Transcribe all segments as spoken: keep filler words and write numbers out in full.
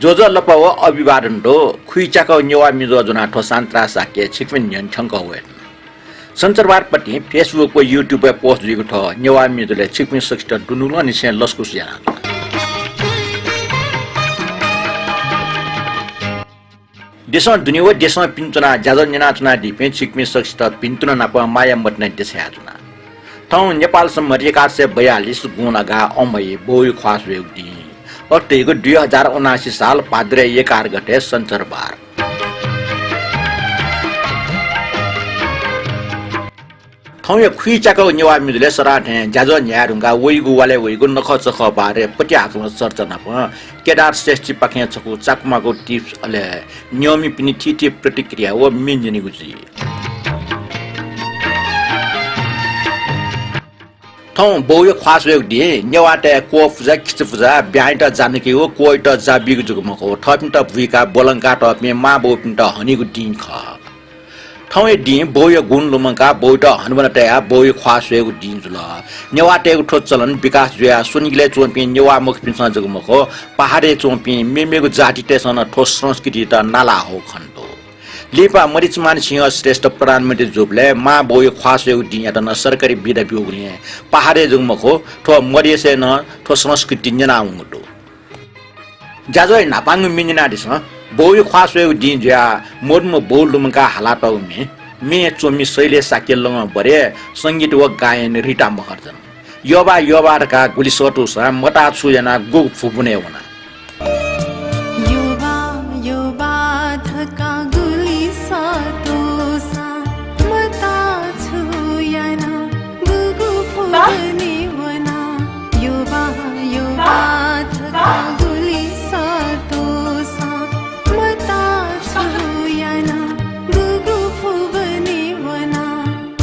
ज्वजलपा व अभिवादन दु। खुइच्याकागु नेवाः मिजो ज्वनाः थ्व सान्त्रा शाक्य छिकपिनि न्ह्यःने थ्यंकः वये धुन। सञ्चरबारपतिं Facebook व YouTube-य् post जुइगु थ्व नेवाः मिजोलय् छिकपिं सकसित दुनुगलंनिसें लसकुस यानाच्वना। देशं दुने व देशं पिने च्वनाः ज्याझ्वः न्यनाच्वनादीपिं छिकपिं सकसित भिन्तुना नाप माया मतिना देछायाच्वना। थौं नेपाल सम्बत एकादश सय बयालिस गुंलागा अम्वय् बौया ख्वाः स्वयेगु दिं। अथे धइगु दुई हजार उनासी साल भाद्र एघार गते सञ्चरबार। थौंया खुइच्याकागु नेवाः मिजोलय् सदां थें ज्याझ्वः न्ह्याये धुंकाः वइगु वालय् वइगु नखःचखः बारे पतिहाकलं चर्चा नाप केदार श्रेष्ठजीपाखें छकू चाकु माकु tips, अले न्यंमिपिनि थीथी प्रतिक्रिया व म्ये न्यनेगु जुइ। थौं बौया ख्वाः स्वयेगु दिं नेवाःतय् क्वः पुजा, खिचा पुजा, ब्याहांयात जा नकेगु, क्वःयात जा बीगु जक मखु, थःपिन्त बुइकाः ब्वलंकातःपिं मांबौपिन्त हनेगु दिं खः। थौंया दिं बौया गुण लुमंकाः बौयात हनेबना तयाः बौया ख्वाः स्वयेगु दिं जुल। नेवाःतय्गु थ्व चलन विकास जुयाः स्वनिगलय् च्वंपिं नेवाःमखुपिन्सं जक मखु, पहाडय् च्वंपिं मेमेगु जातितय्सं नं थ्व संस्कृतियात नालाः हःगु खने दु। लिपा मरिचमान सिंह श्रेष्ठ प्रधानमन्त्री जूबलय् मांबौया ख्वाः स्वयेगु दिंयात नं सरकारी बिदा ब्यूगुलिं पहाडय् जक मखु, थ्व मधेसय् नं थ्व संस्कृति न्यनावंगु दु। ज्याझ्वःया न्हापांगु म्ये न्यनादिसँ। बौया ख्वाः स्वयेगु दिं जुयाः मदुम्ह बौ लुमंकाः हालातःगु म्ये। म्येय् च्वमि शैलेश शाक्य, लंगदँ बडे, संगीत व गायन रिता महर्जन। यःबाः यःबाः धकाः गुलि सःतूसां मताः छु यानाः गुगु भुवनय् वना। यःबाः यःबाः धकाः गुलि सःतूसां मताः छु यानाः गुगु भुवनय् वना। यःबाः यःबाः धकाः गुलि सःतूसां मताः छु यानाः गुगु भुवनय् वना।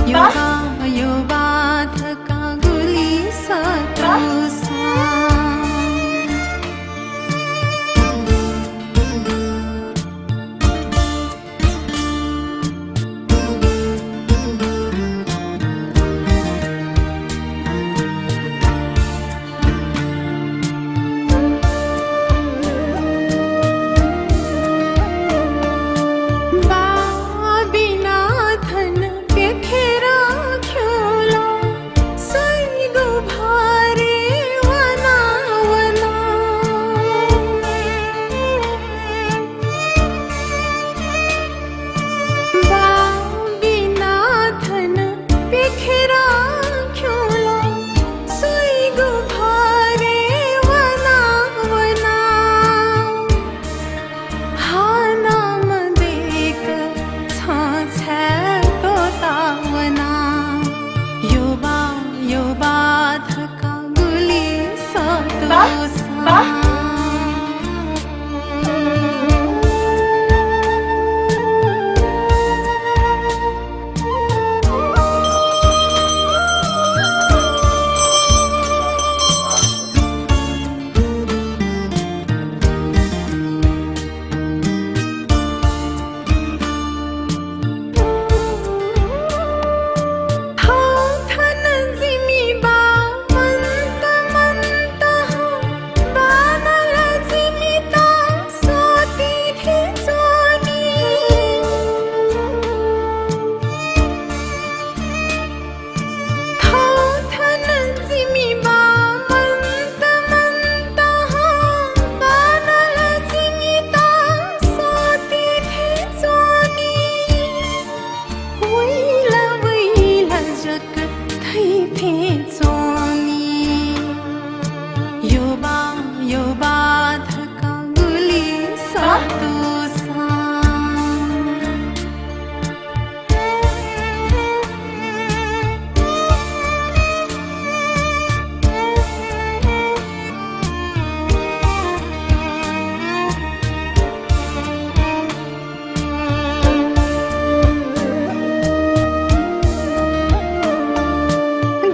यःबाः यःबाः धकाः गुलि सःतूसां। बाः बिना थन प्यखेरं खिउँलं स्वइगु भरय् वना वना। बाः बिना थन प्यखेरं खिउँलं स्वइगु भरय् वना वना। हानं मदय्क छं छाय् त्वःता वना। यःबाः यःबाः धकाः गुलि सःतूसां। थौं थन जिमि बाः मन्त मन्त हं, बाःनं ला जिमित सःति थें च्वनी। थौं थन जिमि बाः मन्त मन्त हं, बाःनं ला जिमित सःति थें च्वनी। वइला वइला जक थइ थें च्वनी। यःबाः यःबाः धकाः गुलि सःतूसां।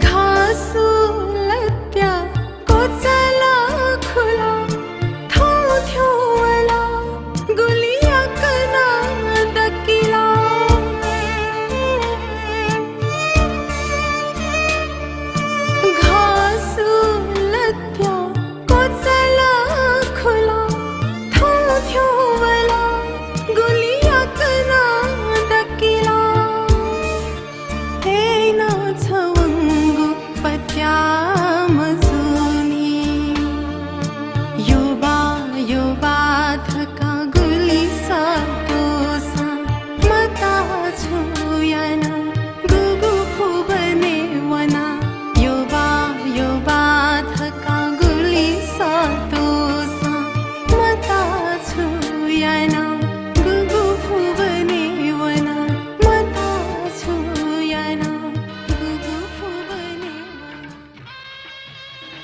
घासु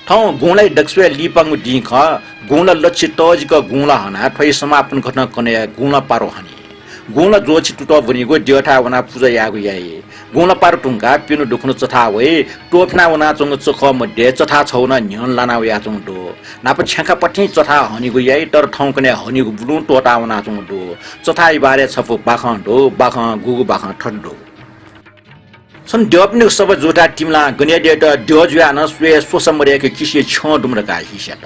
थौं गुँलाइ दक्वस्वय् लिपांगु दिं खः। गुँला लच्छि तःजिक गुँला हनाः थ्वइ समापन कथं कन्हय् गुँला पारो हनी। गुँला ज्वःछि तुतः ब्वनीगु द्यःथाय् वनाः पुजा यायेगु याइ। गुँला पारो धुंकाः प्यन्हु दुखुन्हु चथाः वइ। त्वःफिना वनाच्वंगु चखः मध्ये चथाः छगू नं न्ह्यःने लाना वयाच्वंगु दु। न्हापा छ्याँखापाखें चथाः हनीगु याइ, तर थौंकन्हय् हनीगु बुलुं त्वःता वनाच्वंगु दु। चथाःया बारे छपु बाखं दु। बाखं, गुगु बाखं थथे दु। छन्हु द्यःपिनिगु सभा जूथाय् तिमिलां गनेद्यःयात द्यः जुयाः नं स्वये स्वसा मदय्क किसिया छ्यं दुम्ह धकाः हिस्यात।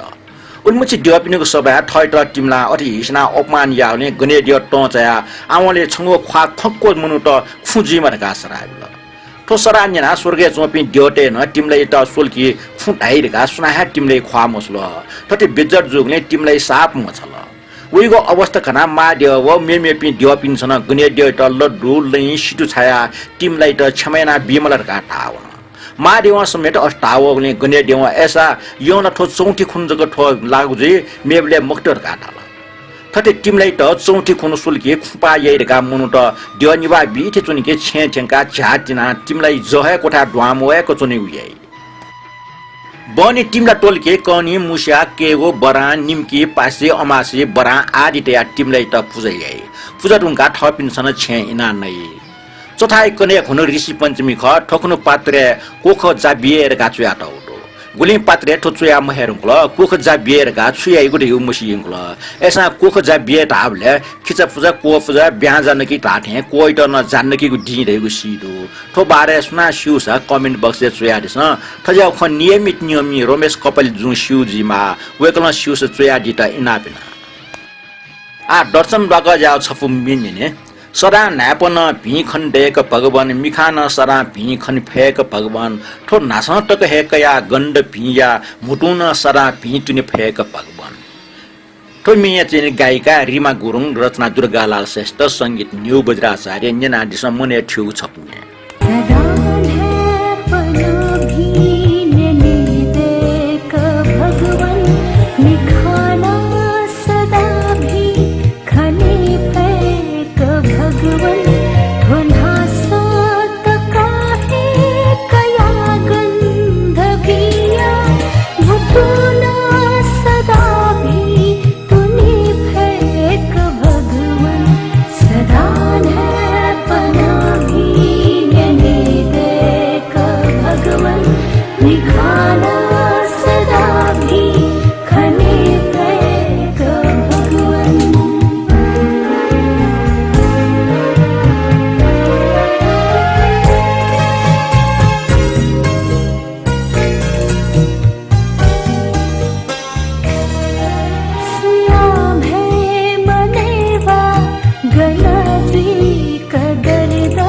उलिमछि द्यःपिनिगु सभाय् थःत तिमिलां अथे हिस्यानाः अपमान याःगुलिं गनेद्यः तं चायाः आवंलि छंगु ख्वाः खंक्व मनूत खुँ जुइमा धकाः सराः बिल। थ्व सराः न्यनाः स्वर्गय् च्वंपिं द्यःतय् नं तिमिलायात स्वल कि खुँ धाइ धकाः सुनां हे तिमिलाया ख्वाः मस्वल। थथे बेइज्जत जूगुलिं तिमिलाया साप मछाल। वइगु अवस्था खनाः महाद्यः व मेमेपिं द्यःपिन्सं नं गनेद्यःयात लड्डु, लँय्, सितु छायाः तिमिलायात क्षमा यानाबीमाल धकाः धाः वन। महाद्यवं समेत अथे धाः वःगुलिं गनेद्यवं अय्‌सा यःनं थ्व चौथि खुन्हु जक थ्व लागू जुइ, मेबलय् मखुत धकाः धाल। थथे तिमिलायात चौथि खुन्हु स्वल कि खुँ पाः याइ धकाः मनूत द्यः निभाः बी थें च्वनी कि छेँय् थ्यंकाः झ्याः तिनाः तिमिलाया जः हे क्वथाय् दुहां मवय्क च्वनेगु याइ। बहनी तिमिला त्वल कि कहनी, मुस्या, केगु, बरां, निम्की, पासि, अमासि, बरां आदि तयाः तिमिलायात पुजा याइ। पुजा धुंकाः थःपिन्सं नं छेँय् इनाः नइ। चथाःया कन्हय् खुन्हु ऋषि पञ्चमी खः। थ्व खुन्हु पात्रे क्वख जा बिये धकाः च्वयातःगु दु। गुलिं पात्रे थ्व च्वया महे धुंकल, क्वख जा बिये धकाः छु याइगु धइगु मसी यंकल। अय्‌सां क्वख जा बिये धाःबलय् खिचा पुजा, क्वः पुजा, ब्यां जा नकी धाःथें क्वःयात नं जा नकीगु दिं धइगु सी दु। थ्व बारे सुनां स्यूसा comment box-य् च्वयादिसँ। थज्याःगु खँ नियमित नियमि रमेश कपाली जुं स्यू जुइमाः, वय्‌कलं स्यूसा च्वयादीत इनाप याना। आः दर्शन ब्वाकःज्याःगु छपु मि न्यने। सदां न्हाय्‌पनं भिं खने दय्‌क भगवान, मिखां नं सदां भिं खने फय्‌क भगवान, थ्व न्हासं तक हे कयाः गन्ध भिंया म्हुतुं नं सदां भिं तुने फय्‌क भगवान। थ्व मिया चाहिँ गायिका रिमा गुरुङ, रचना दुर्गालाल श्रेष्ठ, संगीत न्यू बज्राचार्य, न्यनादिसँ मनय् थ्यूगु छपु म्ये। सदा न्हाय्‌पनं भिं न्यने दय्‌क भगवान, मिखां नं सदा भिं खने फय्‌क भगवान, थ्व न्हासं तक हे कयाः गन्ध भिंया म्हुतुं नं सदा भिं तुने फय्‌क भगवान, सदा न्हाय्‌पनं भिं न्यने दय्‌क भगवान, मिखां नं सदा भिं खने फय्‌क भगवान। सुयां भय मनय् वा गन जुइक दर्द,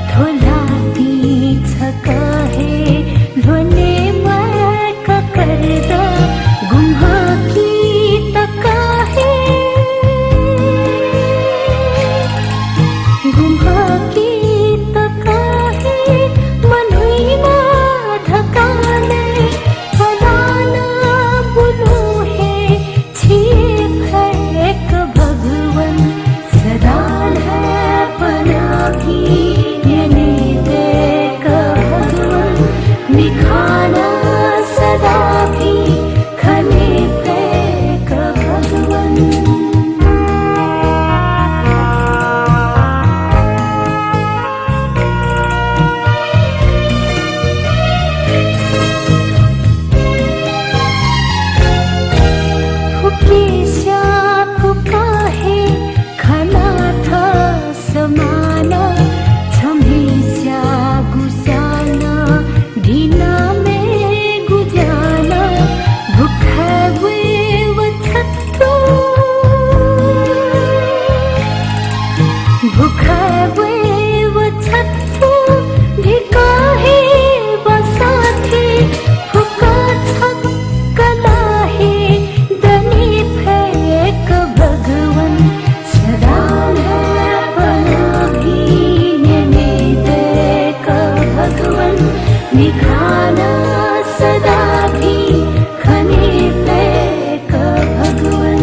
थ्व ल्हातिं छकः हे ल्ह्वने म्वाय्क कर्द, गुम्हकी तक हे, गुम्हकी तक हे मनूइमा धकाः नये फलाना बुलुं हे छिये फय्क भगवान, सदा न्हाय्‌पनं भिं न्यने दय्क भगवान, मिखां नं सदा भिं खने फय्क भगवान। फुक्कसिया फुक्क हे खना थः समान, छम्हस्यागु स्यान धिन मेगु ज्यान, भुखाय् वये व छत्तु, भुखाय् वये व छत्तु, धिक हे व साथी, फुक्क छक्क ला हे दने फय्क भगवान, सदा न्हाय्‌पनं भिं न्यने दय्क भगवान, मिखां नं सदा भिं खने फय्क भगवान।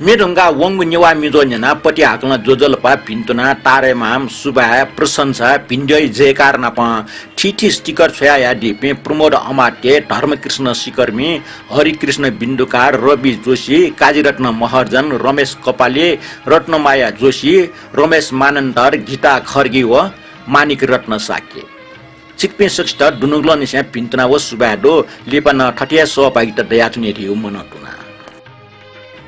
म्ये धुंकाः वंगु नेवाः म्ये ज्वः न्यनाः पति हाकलं ज्वजलपा, भिन्तुना, तारेमाम, सुभाय्, प्रशंसा, भिंद्यः जयकार नापं थीथी sticker छ्वयाहयादीपिं प्रमोद अमात्य, धर्मकृष्ण सिकर्मी, हरिकृष्ण बिन्दुकार, रवि जोशी, काजीरत्न महर्जन, रमेश कपाली, रत्नमाया जोशी, रमेश मानन्धर, गीता खर्गी व माणिक रत्न शाक्य। छिकपिं सकसित दुनुगलंनिसें भिन्तुना व सुभाय् दु। लिपा नं थथे हे सहभागिता दयाच्वने धइगु मनं तुना।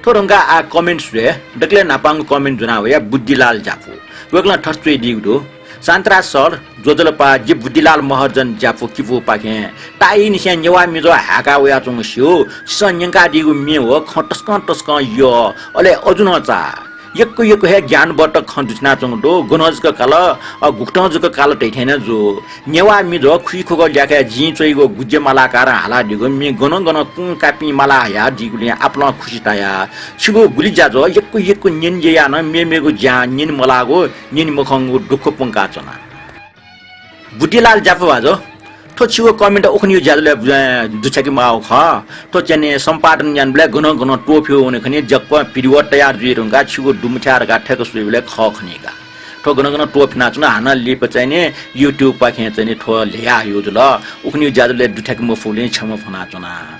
थ्व धुंकाः आः comment स्वये। दकलय् न्हापांगु comment ज्वना वया बुद्धिलाल ज्यापू। वय्कलं थथे च्वयादीगु दु। शान्तराज सर, ज्वजलपा, जि बुद्धिलाल महर्जन ज्यापू किपूपाखें ताःईनिसें नेवाः म्ये ज्वः हाय्का वयाच्वंगु स्यू। छिसं न्यंकादीगु म्ये व खँ तसकं तसकं यः, अले अजू नं चाः। यक्व यक्व हे ज्ञानवर्धक खँ दुछिनाच्वंगु दु। गनं जक काल, अ, गुकथं जक काल धइथें नं जू। नेवाः म्ये ज्वः खुइखुगः ल्याखय् जिं च्वइगु गुज्जे मालाकारं हालादीगु म्ये गनं गनं कुं कापिं माला हयादीगुलिं आपालं खुसि ताया। छिगु गुलि ज्याझ्वः यक्व यक्व न्यने ययाः नं मेमेगु ज्यां न्यने मलाःगु, न्यने मखंगु दुःख प्वंकाच्वना। बुद्धिलाल ज्यापू भाजु, थ्व छिगु comment उखुन्हु ज्याझ्वलय्, अ, दुछ्याके माःगु खः। थ्व चाहिँ नि सम्पादन यानाबलय् गनं गनं त्वःफिउ वने खनी, जक video तयार जुइ धुंकाः छिगु दुमुछ्याः धकाः थ्यंक स्वइबलय् खः खनी का। थ्व गनं गनं त्वःफिनाच्वन, हानं लिपा चाहिँ नि YouTube पाखें चाहिँ नि थ्व ल्ह्यया हइगु जुल। उखुन्हु ज्याझ्वलय् दुथ्याके मफुगुलिं क्षमा फ्वनाच्वना।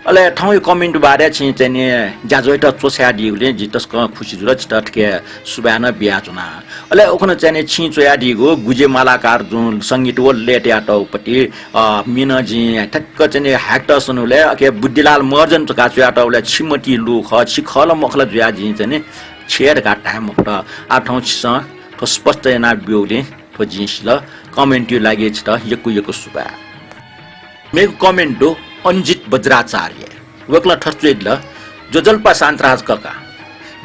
अले थौंया comment बारे छिं चाहिँ नि ज्याझ्वःयात च्वछायादीगुलिं जि तसकं खुसि जुल, छितः थुके सुभाय् नं बियाच्वना। अले उखुन्हु चाहिँ नि छिं च्वयादीगु गुज्जे मालाकार जुं संगीत व लय् तयातःगु पति, अ, म्ये नं जिं ठ्याक्क चाहिँ नि हाय्कत सनुबलय् अके बुद्धिलाल महर्जन धकाः च्वयातःबलय् छि मतिइ लू खः, छि खः ला मखः ला जुयाः जिं चाहिँ नि छि हे धकाः धाये मफुत। आः थौं छिसं थ्व स्पष्ट याना ब्यूगुलिं थ्व जिं सिल। comment या लागि छितः यक्व यक्व सुभाय्। मेगु comment दु अनिजित बज्राचार्य। वय्कलं थथे च्वयादिल, ज्वजलपा शान्तराज कका,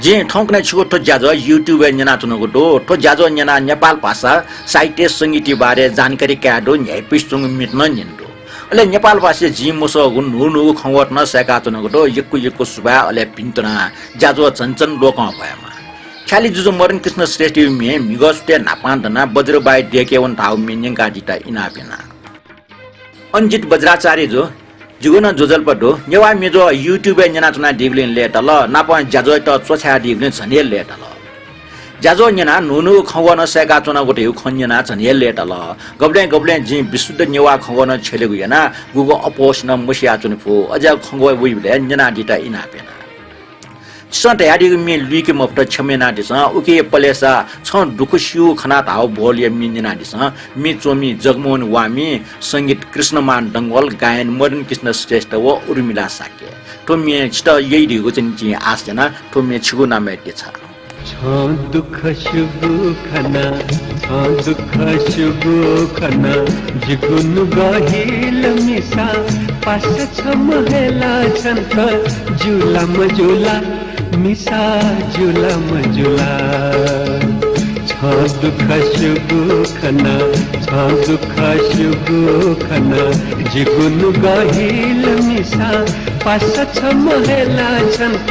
जिं थौंकन्हय् छिगु थ्व ज्याझ्वः YouTube-य् न्यनाच्वनागु दु। थ्व ज्याझ्वः न्यनाः नेपाल भाषा, साहित्य, संगीतया बारे जानकारी काये दु, न्ह्याइपुसे च्वंगु म्येत नं न्यने दु। अले नेपाल भाषाय् जिं मसःगु न्हू न्हूगु खँग्वःत नं सय्काच्वनागु दु। यक्व यक्व सुभाय्, अले भिन्तुना। ज्याझ्वः झन झन लोकं ह्वयेमा। ख्यालि जुजु मदन कृष्ण श्रेष्ठया म्ये म्हिगः सुथय् न्हापां दनाः बज्रबाई दय्के वन धाःगु म्ये न्यंकादीत इनाप याना। अनिजित बज्राचार्य जु, जिगु नं ज्वजलपा दु। नेवाः म्ये ज्वः YouTube-य् न्यनाच्वनादीगुलिं लय्ताल, नापं ज्याझ्वःयात च्वछायादीगुलिं झन हे लय्ताल। ज्याझ्वः न्यनाः न्हू न्हूगु खँग्वः नं सय्काच्वनागु धइगु खँ न्यनाः झन हे लय्ताल। गबलें गबलें जिं विशुद्ध नेवाः खँग्वः नं छ्यलेगु यानाः गुगु अपहोस नं मसियाच्वने फु। अज्याःगु खँग्वः वइबलय् न्यनादीत इनाप याना। छिसं धयादीगु म्ये लुइके मफुत, क्षमा यानादिसँ। उकिया पलेसा छं दुःख स्यू खना धाःगु बोलया म्ये न्यनादिसँ। म्ये च्वमि जगमोहन वामी, संगीत कृष्णमान डंगोल, गायन मदन कृष्ण श्रेष्ठ व उर्मिला शाक्य। थ्व म्ये छितः यइ धइगु चाहिँ जिं आश याना। थ्व म्ये छिगु नामय् देछा। छं दुःख स्यूगु खना, छं दुःख स्यूगु खना, जिगु नुगः हिल मिसा, पासा छम्ह हे ला छन्त, ज्यू ला मज्यू ला, मिसा ज्यू ला मज्यू ला। छं दुःख स्यूगु खना, छं दुःख स्यूगु खना, जिगु नुगः हिल मिसा, पासा छम्ह हे ला छन्त,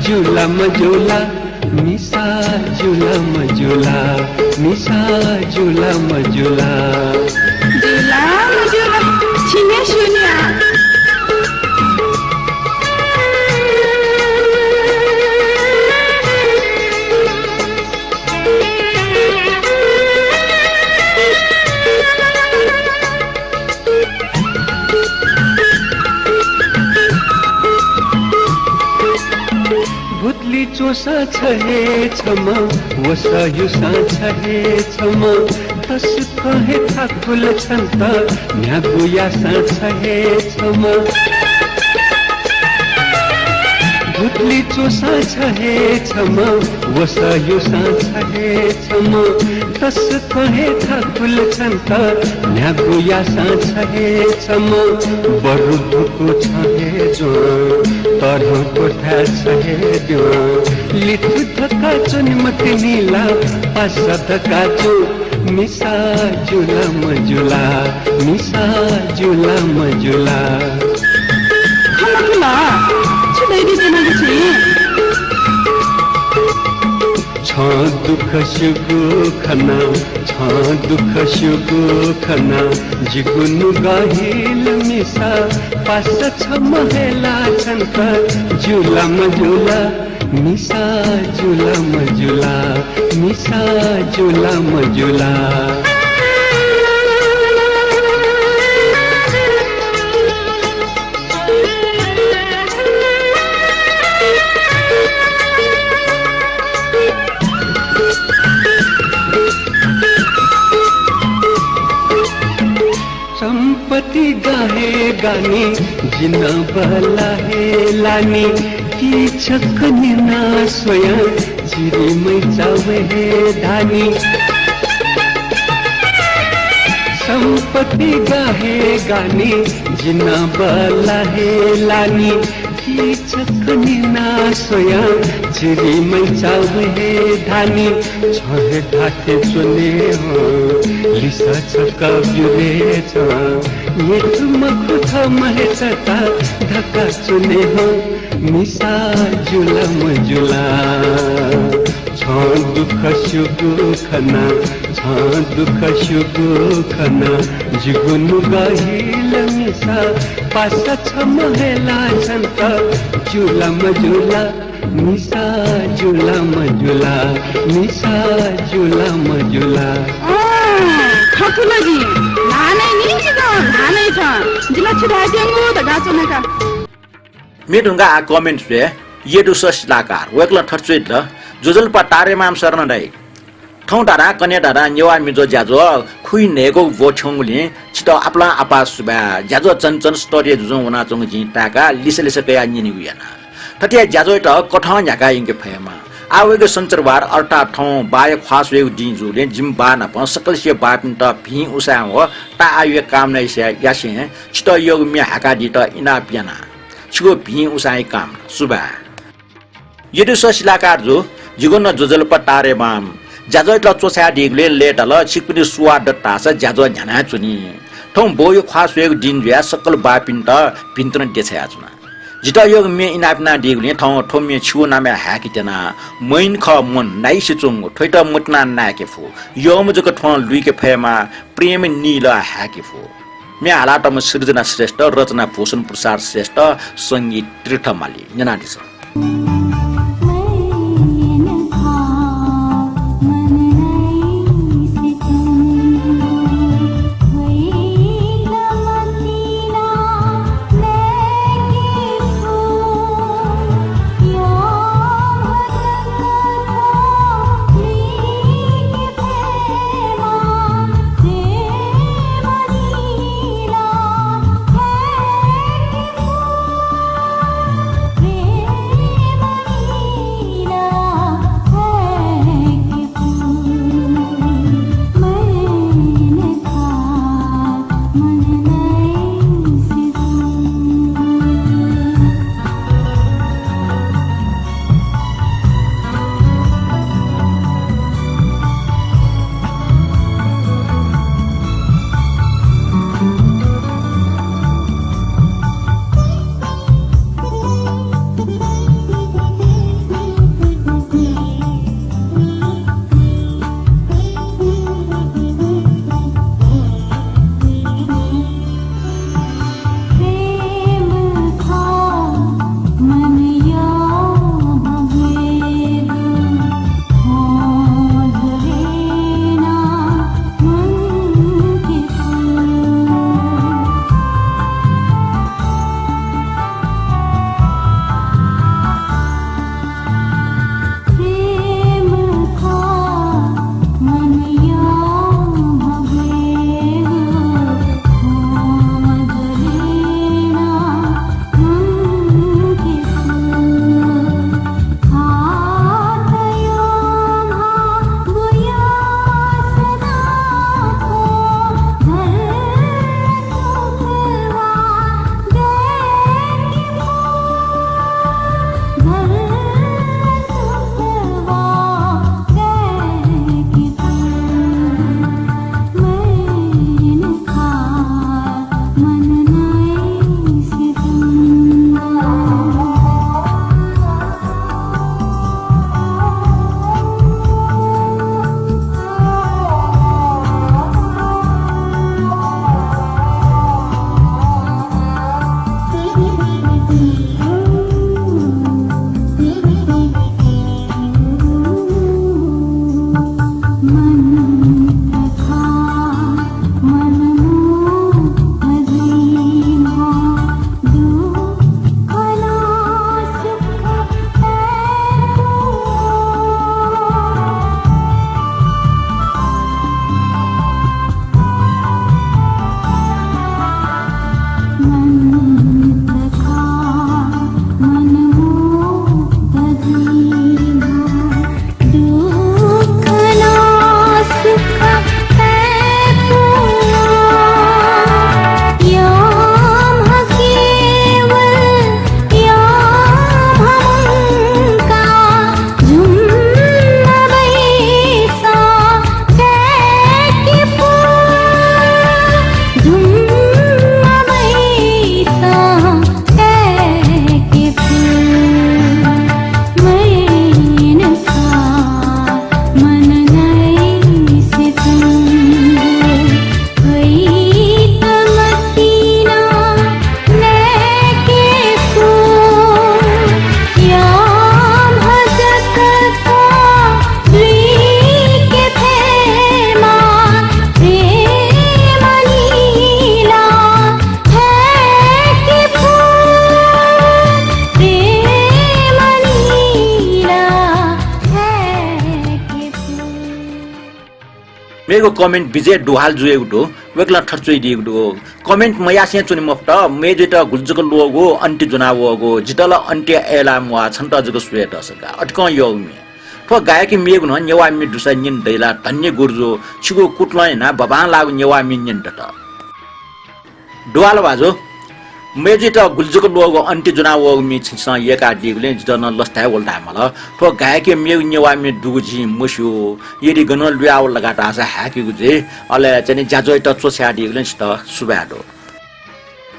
ज्यू ला मज्यू ला, मिसा ज्यू ला मज्यू ला, मिसा ज्यू ला मज्यू ला। ज्यू ला मज्यू ला, छिं हे स्यू नि आ। भुतुलि च्वंसां छ हे छम्ह, वसः युसां छ हे छम्ह, तसकं हे थाकुल छन्त, न्ह्यागु याःसां छ हे छम्ह। भुतुलि च्वंसां छ हे छम्ह, वसः युसां छ हे छम्ह, तसकं हे थाकुल छन्त, न्ह्यागु याःसां छ हे छम्ह, बरु भुकु छ हे ज्वं, तःधं क्वथाय् छ हे द्यं। लिथु धकाः च्वने मतिनि ला, पासा धकाः च्वँ, मिसा ज्यू ला मज्यू ला, मिसा ज्यू ला मज्यू ला। खँ मखु ला, छु धयादी त्यनागु छिं? छं दुःख स्यूगु खना, छं दुःख स्यूगु खना, जिगु नुगः हिल मिसा, पासा छम्ह हे ला छन्त, ज्यू ला मज्यू ला, मिसा जुल मजुल, मिसा जुल मजुल। सम्पत्ति गहे गनि, जिन बला हे लानि, कि छकः न्यना स्वया, चिरिमै चावे हे धानि। सम्पत्ति गहे गनि, जिन बला हे लानि, कि छकः न्यना स्वया, चिरिमै चावे हे धानि। छ हे धाथे च्वने हँ, लिसा छकः ब्यु रे छं। मेथु मखु थमं हे तता धका च्वने हँ, मिसा जुल मजुल। छं दुःख स्यूगु खना, छं दुःख स्यूगु खना, जिगु नुगः हिल मिसा, पासा छम्ह हे ला छन्त जुल मजुल। मिसा जुल मजुल, मिसा जुल मजुल। अँ, खः ला जिं। ल्हानाइ नि जिं, ल्हानाइ छं। जिं ला छु धायेत्यंगु धकाः च्वना का। म्ये धुंकाः आः comment स्वये, यदुस शिलाकार। वय्कलं थथे च्वयादिल, ज्वजलपा तारेमाम शरण दाइ। थौं धाधां कन्हय् धाधां नेवाः मिजो ज्याझ्वः खुइ न्हय्कूगु ब्व थ्यंगुलिं छितः आपालं आपाः सुभाय्। ज्याझ्वः चन चन स्तरया जुजुं वनाच्वंगु जिं ताय्काः लिसा लिसा कयाः न्यनेगु याना। थथे ज्याझ्वःयात कथं न्ह्याकाः यंके फयेमा। आः वइगु सञ्चरबार अर्थात् थौं बाःया ख्वाः स्वयेगु दिं जूगुलिं जिमि बाः नाप सकलसिया बाःपिन्त भिं उसाँय् व ताःआयुया कामना यासें छितः यःगु म्ये हाय्कादीत इनाप याना। छिगु भिं उसाँय् कामना। सुभाय्। यदुस शिलाकार जु, जिगु नं ज्वजलपा तारेमाम। ज्याझ्वःयात च्वछायादीगुलिं लय्ताल, छिकपिनि सुवाः दत धाःसा ज्याझ्वः न्ह्यानाच्वनी। थौं ब्वया ख्वाः स्वयेगु दिं जुयाः सकल बाःपिन्त भिंतुना देछायाच्वना। जितः यःगु म्ये इनाप यानादीगुलिं थौं थ्व म्ये छिगु नामय् हाय्के त्यना। मय्न खः मन, नाइसे च्वंगु, थ्वयात मतिनाः नाय्के फु। यःम्ह जक थ्वं लुइके फयेमा, प्रेम नील हाय्के फु। म्ये हालातःम्ह सृजना श्रेष्ठ, रचना भूषण प्रसाद श्रेष्ठ, संगीत तीर्थ माली। न्यनादिसँ। मेगु comment विजय दुहाल जुयागु दु। वय्कलं थथे च्वयादीगु दु, comment मयासें च्वने मफुत, मय्जुयात गुलि जक ल्वःगु अन्ति ज्वनावःगु, जितः ला अन्ति अय्लाः म्वाः, छन्त जक स्वये दःसा का। अतिकं यःगु म्ये। थ्व गायकी मेगु नं नेवाः म्ये दुसा न्यने दइ ला? धन्य गुरुजु, छिगु कुतलं यानाः बभां लाःगु नेवाः म्ये न्यने दत। दुहाल भाजु, मय्जुयात गुलि जक ल्वःगु अन्ति ज्वनावःगु म्ये छिकपिन्सं यय्कादीगुलिं जितः नं लसताय् वल धायेमाल। थ्व गायकी मेगु नेवाः म्ये दुगु जिं मस्यू। यदि गनं लुयावल धकाः धाःसा हाय्केगु जुइ। अले चाहिँ नि ज्याझ्वःयात च्वछायादीगुलिं छितः सुभाय् दु।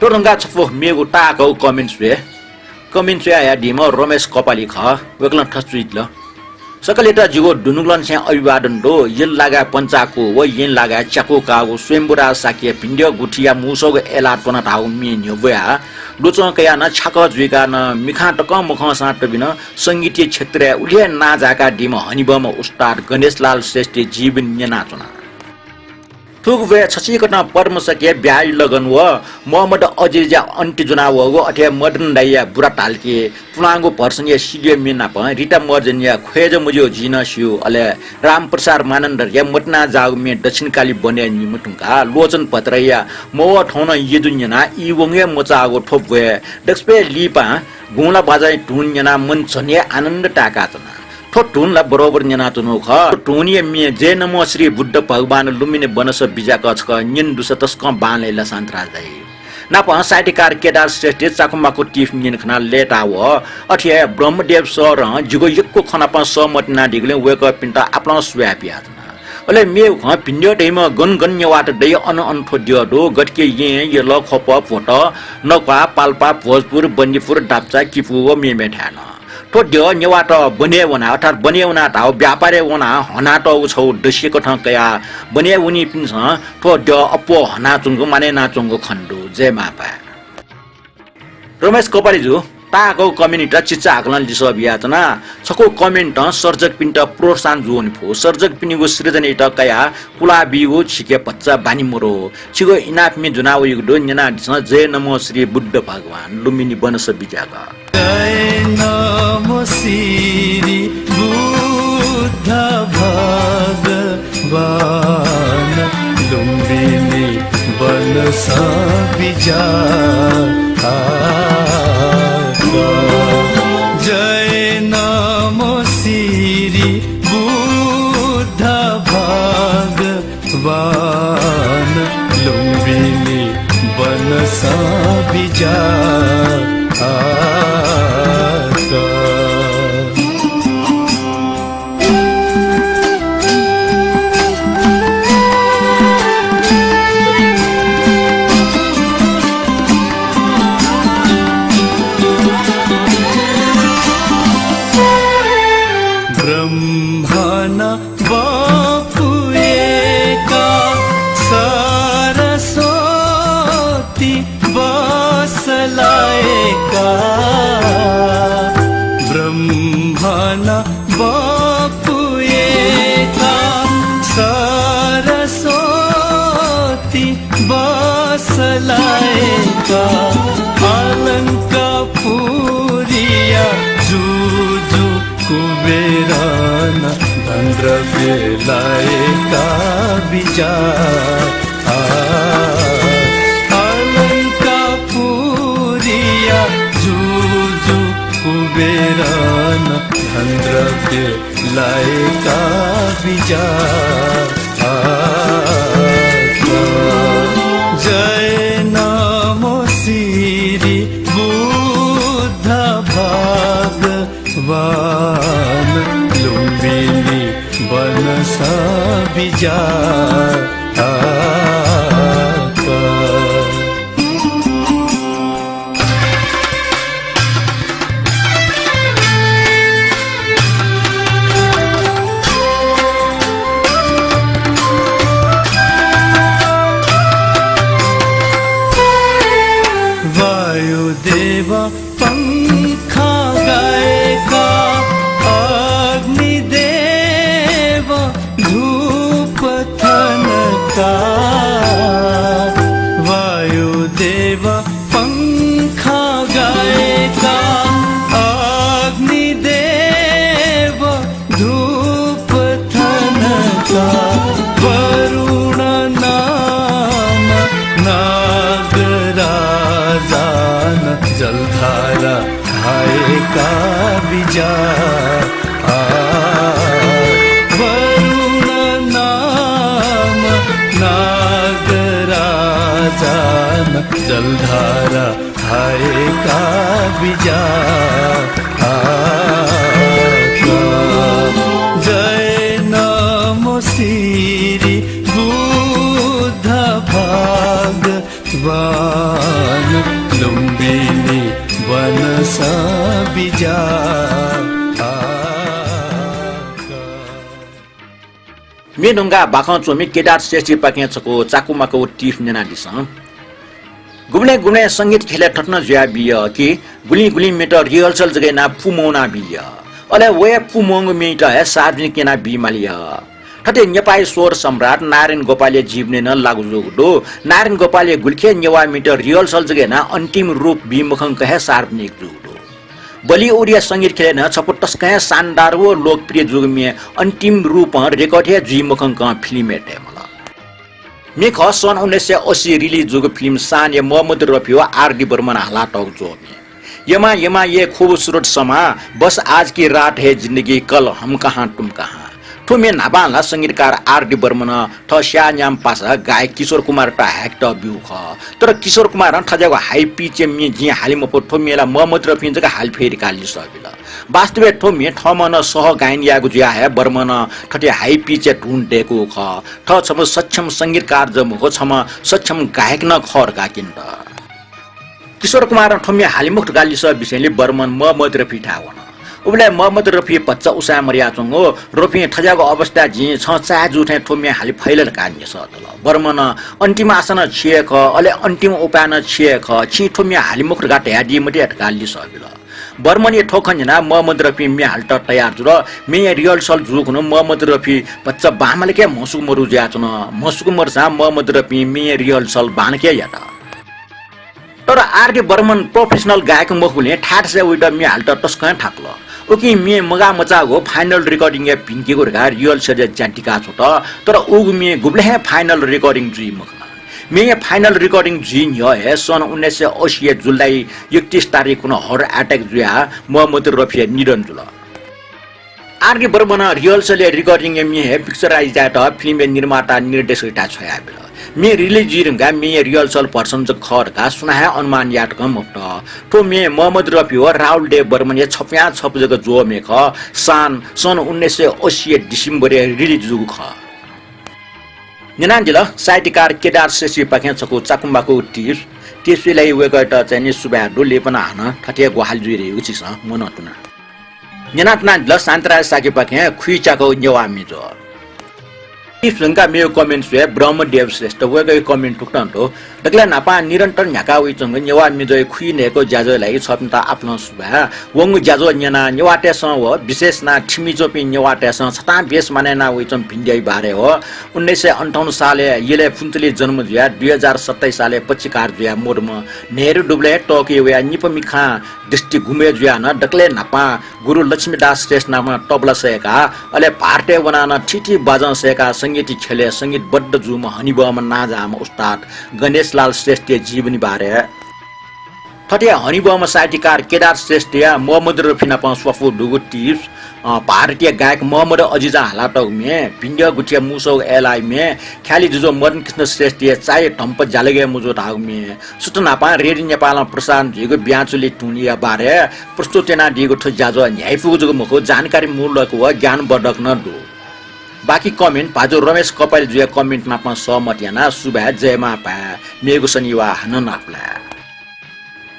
थ्व धुंकाः छपु मेगु ताःहाकःगु comment स्वये। Comment स्वयाहयादीम्ह रमेश कपाली खः। वय्कलं थथे च्वयादिल। सकलयात जिगु दुनुगलंनिसें अभिवादन दु। यल लागाय् पन्चाकू व येँ लागाय् च्याकू काःगु स्वयम्भूराज शाक्य भिंद्यः गुथिया मूसःगु अय्लाः त्वना धाःगु म्ये न्ह्यब्वयाः लुचं कयाः नं छ्याकः जुइकाः नं मिखां तकं मखंसां तबिनं संगीतया क्षेत्रय् उलि हे नां जाय्कादीम्ह हनेबहःम्ह उस्ताद गणेशलाल श्रेष्ठया जीवन न्यनाच्वना। थुगुबलय् छसिकथं पद्मशक्य, ब्याहा लगन व मोहम्मद अजिजया अन्ति ज्वनावःगु, अथे हे मदन दाइया बुरा तालकि, पुलांगु भर्सनया सिलियो म्ये नापं रिता महर्जनया ख्वय् जा मज्यू जिं नं स्यू, अले रामप्रसाद मानन्धरया मतिना जाःगु म्ये दक्षिणकाली वनय् निम्ह धुंकाः लोचन भट्टराईया मवः थौं नं यजु न्यनाः ई वंगु हे मचाःगु थ्व ब्वय् दक्वसिबय् लिपां गुंला बाजाया धुन न्यनाः मन झन हे आनन्द ताय्काच्वना। थ्व धुन ला बरोबर न्यनाच्वनागु खः। थ्व धुनया म्ये जय नमो श्री बुद्ध भगवान लुम्बिनी बनस बिज्याक छकः न्यने दुसा तसकं बांलाइ ला शान्तराज दाइ। नापं साहित्यकार केदार श्रेष्ठया चाकु माकु टिफ न्यने खनाः लय्ताः वः। अथे हे ब्रह्मदेव सरं जिगु यक्व खँ नाप सहमति यानादीगुलिं वय्कःपिन्त आपालं सुभाय् बियाच्वना। अले मेगु खँ, भिंद्यः धइम्ह गन गन नेवाःत दइ, अन अन थ्व द्यः दु। गथे कि येँ, यल, ख्वप, भ्वत, नख्वाः, पाल्पा, भोजपुर, बन्दीपुर, दाब्चा, किपू व मेमेथाय् नं। थ्व द्यः नेवाःत वनय् वनाः, अर्थात् वनय् वनाः धाःगु व्यापारय् वनाः हनातःगु छगू दसिकथं कयाः वनय् वनीपिन्सं थ्व द्यः अप्वः हनाच्वंगु, मानय् यानाच्वंगु खने दु। जय मांभाय्। रमेश कपालीजु, ताःहाकःगु comment-यात चिचाहाकलं लिसः बियाच्वना। छकू comment-नं सर्जकपिन्त प्रोत्साहन जूवने फु। सर्जकपिनिगु सृजनायात कयाः कुलाः बीगु छिके भचा बानी मदु। छिगु इनाप म्ये ज्वनावइगु दु, न्यनादिसँ। जय नमो श्री बुद्ध भगवान, लुम्बिनी बनस बिज्याक। जय नमो श्री बुद्ध भगवान, लुम्बिनी बनस बिज्याक। जय नमो श्री बुद्ध भगवान, लुम्बिनी बनस बिज्याक। ब्रह्मन बपु एका सरस्वती बसलाय्का। ब्रह्मन बपु एका सरस्वती बसलाय्का। अलंकापुरीया जुजु कुबेरन धनद्रव्य लाय्का बिज्याक। आ, अलंकापुरीया जुजु कुबेरन धनद्रव्य लाय्का बिज्याक। आ, जय नमो श्री बुद्ध भगवान, लुम्बिनी बनस बिज्याक। वायुदेव पंखा गाय्का, अग्निदेव धूप थन का बिजा, आ, वरुण नाम नागराजान जलधारा हाय्‌का बिजा, आ, का। जय नमो श्री बुद्ध भाग वान लुम्बिनी वनस बिजा। मे धुंकाः बाखं च्वमि केदार श्रेष्ठपाखें छकू चाकुमाकू टिफ न्यनादिसँ। गुबलें गुबलें संगीत ख्यलय् थथे नं जुयाबिया कि गुलिं गुलिं मेत rehearsal जक यानाः पूमवनाबिया। अले वया पूमवंगु मेत हे सार्वजनिक यानाबीमालिया। थथे नेपाःया स्वर सम्राट नारायण गोपालया जीवनय् नं लागू जूगु दु। नारायण गोपालया गुलिखे नेवाःमित rehearsal जक यानाः अन्तिम रूप बी मखंक हे सार्वजनिक जूगु दु। Bollywood या संगीत ख्यलय् नं छपु तसकं हे शानदार व लोकप्रिय जूगु मे अन्तिम रूपं record हे जुइ मखंक फिल्मय् तयेमाल। मे खः सन् उन्नाइस सय अस्सी release जूगु फिल्म शानया मोहम्मद रफी व आर डी बर्मन हालातःगु ज्वः मे। यमा यमा ये खूबसूरत समा, बस आज की रात है जिंदगी, कल हम कहाँ तुम कहाँ। थ्व मे न्हापां ला संगीतकार आर डी बर्मनं थः स्याःन्याम्ह पासा गायक किशोर कुमारयात हाय्‌कातःब्यूगु खः। तर किशोर कुमारं थज्याःगु high pitch या मे जिं हाले मफु, थ्व मे ला मोहम्मद रफीं जक हाले फइ धकाः लिसः बिल। वास्तवय् थ्व मे थःम्हं नं सह गायन याःगु जुयाः हे बर्मनं थथे high pitch या धुन दय्‌कूगु खः। थः छम्ह सक्षम संगीतकार जक मखु, छम्ह सक्षम गायक नं खः धकाः क्यनेत। किशोर कुमारं थ्व मे हाले मखु धकाः लिसः बिसेंलि बर्मन मोहम्मद रफीथाय् वन। उबलय् मोहम्मद रफी भचा उसाँय् मदयाच्वंगु। रफीं थज्याःगु अवस्थाय् जिं छं चाहे जू थें थ्व मे हाले फइ ला धकाः न्ह्यसः तल। बर्मनं अन्तिम आशा नं छि हे खः, अले अन्तिम उपाय नं छि हे खः, छिं थ्व मे हाले मखु धकाः धयादी मते धकाः लिसः बिल। बर्मनया थ्व खँ न्यनाः मोहम्मद रफी मे हालेत तयार जुल। मेया rehearsal जूगुलिं मोहम्मद रफी भचा बांमलाक हे म्हसुक मदु जुयाच्वन। म्हसुक मदुसां मोहम्मद रफीं मेया rehearsal बांलाक हे यात। तर आर डी बर्मन professional गायक मखुबलय् थाय्‌थासय् वइत मे हालेत तसकं थाकुल। उकिं मे मगाः मचाःगु final recording या भिंकेगु धकाः rehearsal या ज्या दिका छ्वत। तर उगु मे गुबलें हे final recording जुइ मखन। मेया final recording जुइ न्ह्यः हे सन् उन्नाइस सय अस्सी या जुलाई एकतिस तारिख कुन्हु heart attack जुयाः मोहम्मद रफीया निधन जुल। आर डी बर्मनं rehearsal या recording या मे हे picturize यायेत फिल्मया निर्माता निर्देशकयात छ्वयाबिल। मे release जुइ धुंकाः मेया rehearsal version जक खः धकाः सुनां हे अनुमान याये तकं मफुत। थ्व मे मोहम्मद रफी व राहुल देव बर्मनया छप्वयां छप्व जक ज्वः मे खः। शान सन् उन्नाइस सय अस्सी या December या release जूगु खः। न्यनादिल साहित्यकार केदार श्रेष्ठपाखें छकू चाकुमाकू tips। Tips या लागि वय्‌कःयात चाहिँ नि सुभाय् दु। लिपा नं हानं थथे ग्वाहालि जुइ धइगु छिकपिन्सं मनंतुना। न्यनातुनादिल शान्तराज शाक्यपाखें खुइच्याकःगु नेवाः म्ये ज्वः। Tips धुंकाः मेगु comment स्वये ब्रह्मदेव श्रेष्ठ, वय्‌कःया comment थुकथं दु। दकलय् न्हापां निरन्तर न्ह्याका वइच्वंगु नेवाः म्ये ज्वःया खुइन्हय्‌कःगु ज्याझ्वःया लागि छपिन्त आपालं सुभाय्। वंगु ज्याझ्वः न्यनाः नेवाःतय्‌सं व विशेष यानाः थिमि च्वंपिं नेवाःतय्‌सं छतां बेस मानय् याना वइच्वंम्ह भिंद्याया बारे व उन्नाइस सय अन्ठाउन्न सालय् यलय् फुन्चुली जन्म जुयाः दुई हजार सत्ताइस सालय् पक्षकार जुयाः मदुम्ह नेहरू दुबलय् हे तःके वयाः निपु मिखां दृष्टि गुम्ह जुयाः नं दकलय् न्हापां गुरु लक्ष्मीदास श्रेष्ठ नाप तबला सय्‌काः, अले भारतय् वनाः नं थीथी बाजं सय्‌काः संगीत ख्यलय् संगीतबद्ध जूम्ह हनेबहःम्ह नांजाःम्ह उस्ताद गणेशलाल श्रेष्ठया जीवनी बारे। थथे हनेबहःम्ह साहित्यकार केदार श्रेष्ठया मोहम्मद रफी नाप स्वापू दुगु tips, अ, भारतीय गायक मोहम्मद अजिजं हालातःगु म्ये, भिंद्यः गुथिया मुसःगु अय्‌लाः म्ये, ख्यालि जुजु मदन कृष्ण श्रेष्ठया चाय् धम्प ज्यालगय् मुजू धाःगु म्ये, सुथ न्हापां रेडियो नेपालं प्रसारण जुइगु ब्याँचुलि धुनया बारे प्रस्तुत यानादीगु थ्व ज्याझ्वः न्ह्याइपुगु जक मखु, जानकारीमूलक व ज्ञानवर्धक नं दु। बाकी comment भाजु रमेश कपाली जुया comment नाप सहमत यानाः सुभाय्, जय मां भाय्, मेगु शनिवाः हानं नापलाये।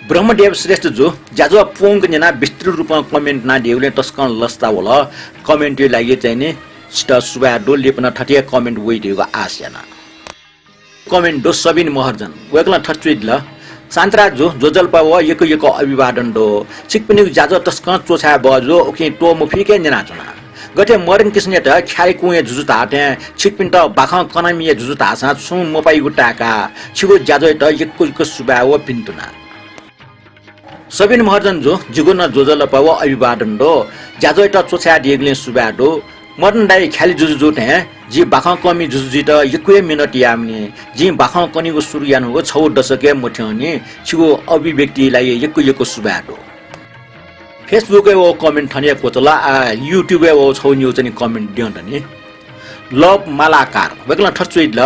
ब्रह्मदेव श्रेष्ठ जु, ज्याझ्वः पूवंक न्यनाः विस्तृत रूपं comment यानादीगुलिं तसकं लसता वल। Comment या लागि चाहिँ नि छितः सुभाय् दु, लिपा नं थथे comment वइधइगु आश याना। Comment दु सबिन महर्जन, वय्‌कलं थथे च्वयादिल, शान्तराज जु, ज्वजलपा व यक्व यक्व अभिवादन दु। छिकपिनिगु ज्याझ्वः तसकं च्वछाये बहःजू, उकिं त्वःमफिक हे न्यनाच्वना। गथे मदन कृष्णयात ख्यालि कुँया जुजु धाःथें छिकपिन्त बाखं कनामिया जुजु धाःसां छुं मपाइगु ताय्‌काः छिगु ज्याझ्वःयात यक्व यक्व सुभाय् व भिन्तुना। सबिन महर्जन जु, जिगु नं ज्वजलपा व अभिवादन दु। ज्याझ्वःयात च्वछायादीगुलिं सुभाय् दु। मदन दाइ ख्यालि जुजु जू थें जि बाखं कःमि जुजु जुइत यक्व हे मिनत यायेमानि। जिं बाखं कनेगु सुरु यानागु छगू दशक हे मथ्यंनि। छिगु अभिव्यक्तिया लागि यक्व यक्व सुभाय् दु। Facebook-य् व comment थन हे क्वचाल, आ, YouTube-य् व छगू निगू चाहिँ comment द्यं दनि। Love मालाकार, वय्कलं थथे च्वयादिल,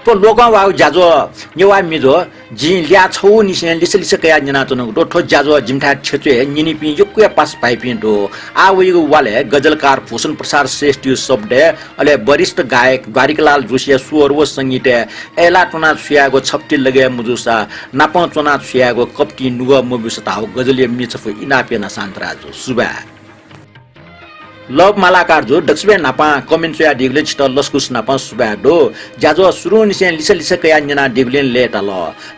थ्व लोकंह्वाःगु ज्याझ्वः नेवाः म्ये ज्वः, जिं ल्याः छगूनिसें लिसे लिसे कयाः न्यनाच्वनागु दु। थ्व ज्याझ्वः जिमिथाय् थ्यंच्वय् न्यनीपिं यक्व हे पासापिं दु। आः वइगु वालय् गजलकार भूषण प्रसाद श्रेष्ठया शब्दय्, अले वरिष्ठ गायक द्वारिकालाल जोशीया स्वर व संगीतय् अय्लाः त्वनाः छु यायेगु छप्ति लगय् मजूसा, नापं च्वनाः छु यायेगु कप्ति नुगः मब्यूसा धाःगु गजलया म्ये छपु इनाप याना शान्तराजु। सुभाय्। Love मालाकार जु, दक्वसिबय् न्हापां comment च्वयादीगुलिं छितः लसकुस नापं सुभाय् दु। ज्याझ्वः सुरुंनिसें लिसे लिसे कयाः न्यनादीगुलिं लय्ताल।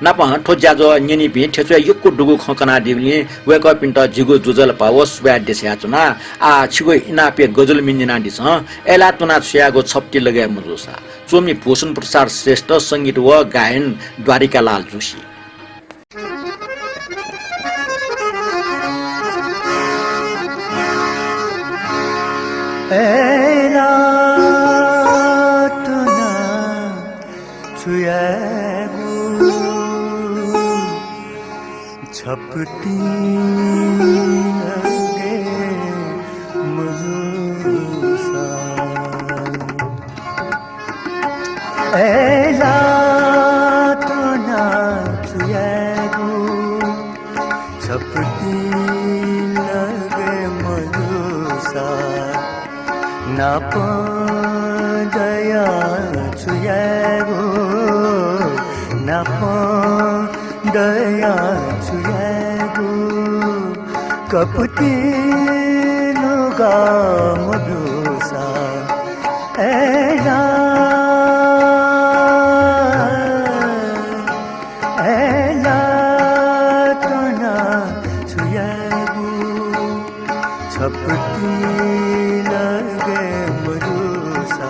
नापं थ्व ज्याझ्वः न्यनीपिं थ्यंच्वय् यक्व दुगु खँ कनादीगुलिं वय्कःपिन्त जिगु ज्वजलपा व सुभाय् देछानाच्वना। आः छिगु इनापया गजल म्ये न्यनादिसँ। अय्लाः त्वनाः छु यायेगु छप्ति लगय् मजूसा। च्वमि भूषण प्रसाद श्रेष्ठ, संगीत व गायन द्वारिकालाल जोशी। अय्लाः त्वनाः छु यायेगु छप्ति लगय् मजूसा। अय्लाः त्वनाः छु यायेगु छप्ति लगय् मजूसा। नापं दयाः छु यायेगु, नापं दयाः छु यायेगु, कप्ति नुगः मब्यूसा। अय्लाः, अय्लाः त्वनाः छु यायेगु छप्ति लगय् मजूसा।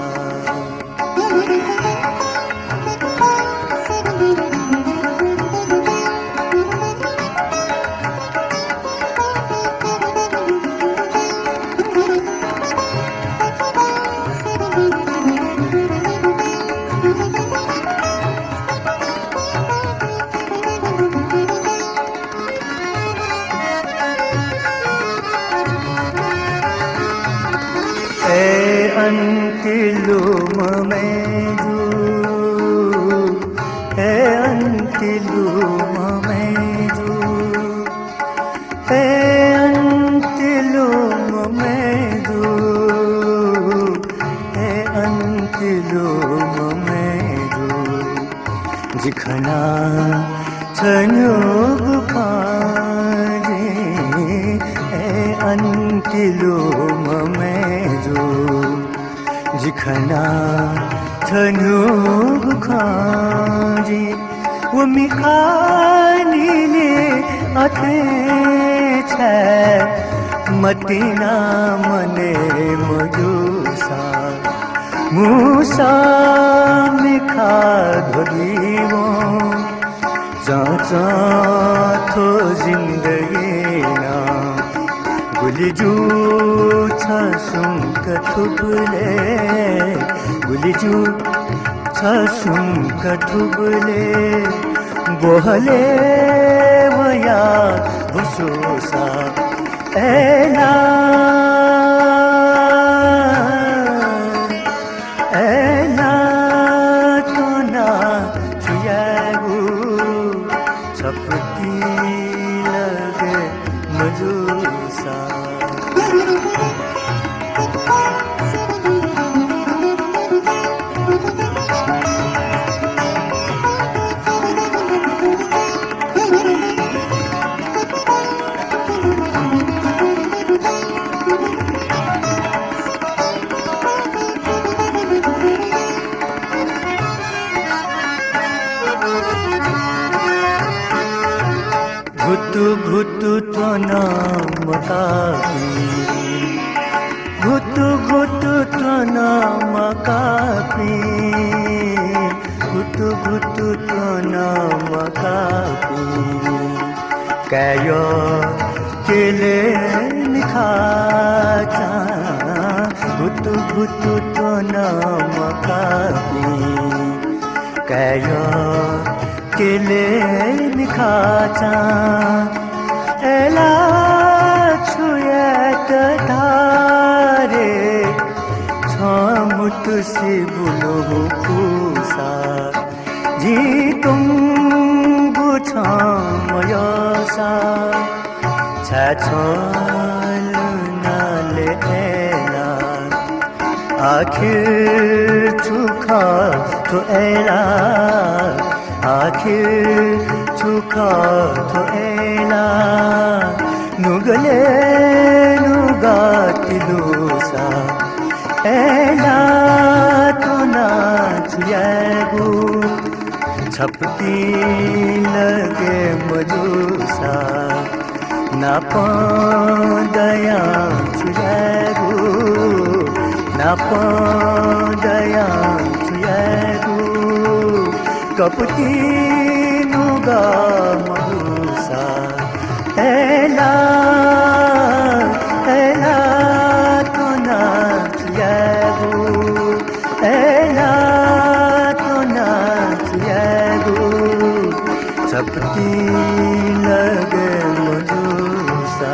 ए अन्तिलुम मय्जु, ए अन्तिलुम मय्जु, ए अन्तिलुम मय्जु, ए अन्तिलुम मय्जु। जि खना छन्हुगु खँ जि, ए अन्तिलुम मय्जु। जि खना छन्हुगु खँ जि, व मिखा निने अथे छाय् मतिना मनय् मजूसा। मुसा मिखा ध्वगिवं चंचं थ्व जिन्दगीना। गुलि जू छ सुंक थुबले, गुलि जू छ सुंक थुबले, ग्वहले वया भुसुसा। अय्लाः, अय्लाः त्वनाः छु यायेगु छप्ति लगय् मजूसा। घुतु घुतु त्वन मकापि, घुतु घुतु त्वन मकापि, घुतु घुतु त्वन मकापि। काय् क्यले मिखाचां घुतु घुतु त्वन मकापि। काय् क्यले मिखाचां अय्लाः छु सिबुलु हुकुसा, जिं तुंगु छं मयःसा, छाय् छलु नाले अय्ला? आखिर छु खः थ्व अय्ला? आखिर छु खः थ्व अय्ला? नुगलय् नुगः तिलुसा, अय्ला त्वनाः छु यायेगु? छपतिं लगे मजूसा, नापं दयां छु यायेगु? नापं दयां छु यायेगु? कपतिं नुगः मदुसा, अय्ला, अय्ला त्वनाः छु यायेगु? अय्ला त्वनाः छु यायेगु? छपतिं लगे मजूसा।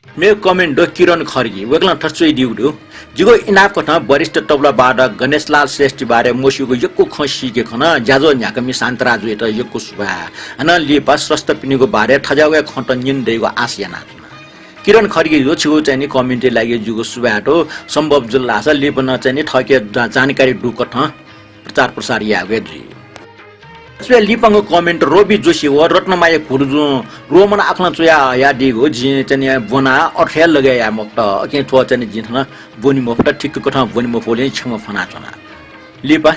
मेगु comment दु किरण खड्गी, वय्कलं थथे च्वयादीगु दु। जिगु इनाप कथं वरिष्ठ तबला वादक गणेशलाल श्रेष्ठया बारे मस्यूगु यक्व खँ सीके खन। ज्याझ्वः न्ह्याकःमि शान्तराजुयात यक्व सुभाय्। हानं लिपा स्रष्टापिनिगु बारे थज्याःगु खँत न्यने दइगु आशा यानाच्वना। किरण खड्गी, यो छिगु चाहिँ नि comment-या लागि जिगु सुभाय् दु। सम्भव जुल धाःसा लिपा नं चाहिँ नि थःके जा-, जानकारी दुकथं प्रचार प्रसार यायेगु हे जुइ। अथे लिपांगु comment रवि जोशी व रत्नमाया घुरुजुं रोमन आखलं च्वयाहयादीगु जिं चाहिँ नि ब्वना अथे हे लगे याये मफुत। अकिं थ्व चाहिँ नि जिं थन ब्वने मफुत, ठीक कथं ब्वने मफुगुलिं क्षमा फ्वनाच्वना। लिपा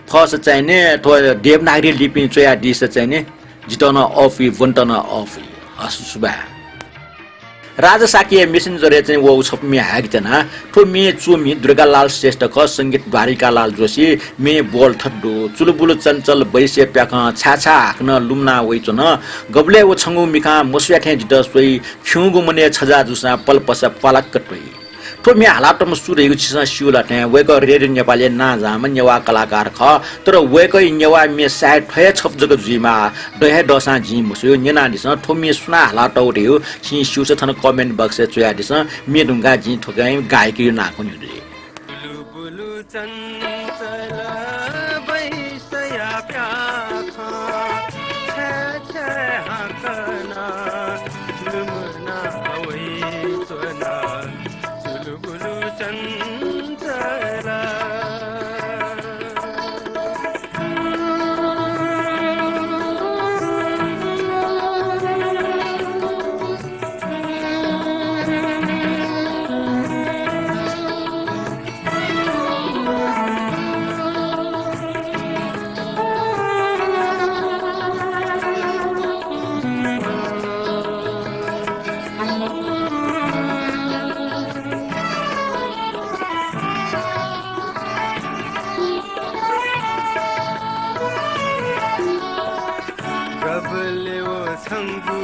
फर्स्ट चाहिँ नि थ्व देवनागरी लिपिं च्वयादीसा चाहिँ नि जितः नं अःपुइ, ब्वनेत नं अःपुइ। हस्, सुभाय्। राजा शाक्यया Messenger-य् चाहिँ वःगु छपु म्ये हायेके त्यना। थ्व म्ये च्वमि दुर्गालाल श्रेष्ठ खः, संगीत द्वारिकालाल जोशी, म्ये बोल थथे दु। चुलबुल चञ्चल बैसय् प्याखं छाय् छाय् हाकनं लुमना वइच्वन। गबलय् व छंगु मिखां मस्वया थें जितः स्वइ, खिउँगु मनय् छजा जूसां पलपसा प्वालाक्क त्वइ। थ्व म्ये हालातःम्ह सु धइगु छिसं स्यू ला थें, वय्कः रेडियो नेपालया नांजाःम्ह नेवाः कलाकार खः, तर वय्कःया नेवाः म्ये सायद थ्व हे छपु जक जुइमाः, द हे दःसां जिं मस्यू। न्यनादिसँ, थ्व म्ये सुनां हालातःगु धइगु छिं स्यूसा थन comment box-य् च्वयादिसँ, म्ये धुंकाः जिं थुकिं गायकया नां कने दु। बुलुबुलु चञ्चल बैसया प्याखं छाय् छाय् हाकनं लुमना वइच्वन। बुलुबुलु चञ्चल। गबलय् व छंगु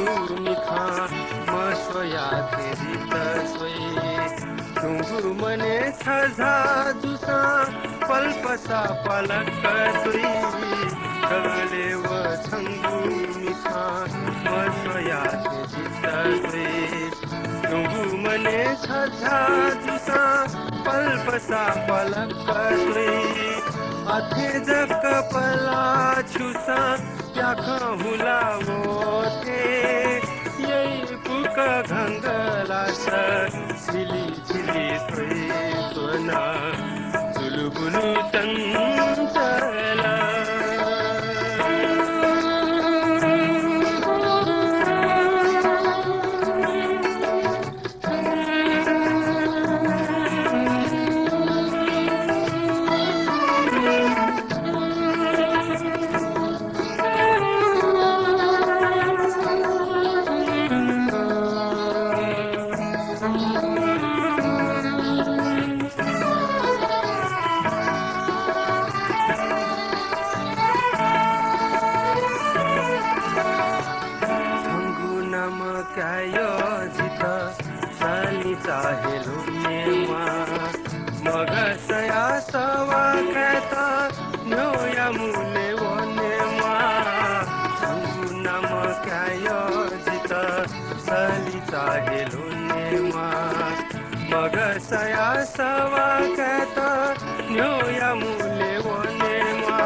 मिखां मस्वया थें जितः स्वइ। खिउँगु मनय् छजा जूसां पलपसा प्वालाक्क त्वइ। गबलय् व छंगु मिखां मस्वया थें जितः स्वइ। खिउँगु मनय् छजा जूसां पलपसा प्वालाक्क त्वइ। अथे जक पला छ्यूसां प्याखं हुला वःथें यइपुक घंगलास छिलि छिलि स्वइच्वन। चुलुबुलु चञ्चल। छंगु नाम काय् जितः सलिचा हे लुमनेमा। मगसया सवाः कायेत न्ह्यःया मुलय् वनेमा। छंगु नाम काय् जितः सलिचा हे लुमनेमा। मगस सवाकात न्ह्योया मुले वनेमा,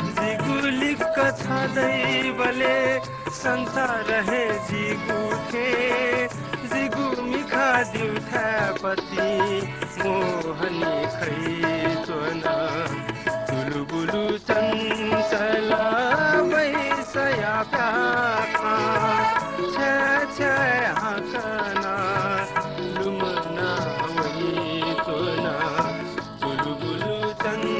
जिगु लिक्क छँदैबले संसार हे जिगु थें, जिगु मिखा दिउ थाय्‌पति मोहनी खै च्वन। तुलुबुलु चञ्चल वैसया प्याखा, छ्या छ्या हाँकना लुमना वइ च्वन। तुलुबुलु चञ्चल।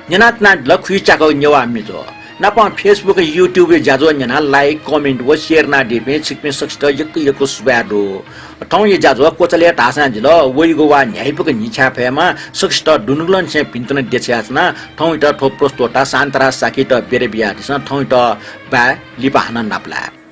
न्यनाच्वनादिल खुइच्याकःगु नेवाः म्ये ज्वः। नापं Facebook, YouTube या ज्याझ्वः न्यनाः like, comment व share यानादीपिं छिकपिं सकसित यक्व यक्व सुभाय् दु। थौंया ज्याझ्वः क्वचालय् धाःसां जिल, वइगु वाः न्ह्याइपुक न्हिच्छाये फयेमा, सकसित दुनुगलंनिसें भिंतुना देछानाच्वना। थौंयात थ्व प्रस्तोता शान्तराज शाक्ययात बिदा बियादिसँ। थौंयात बाय्, लिपा हानं नापलाये।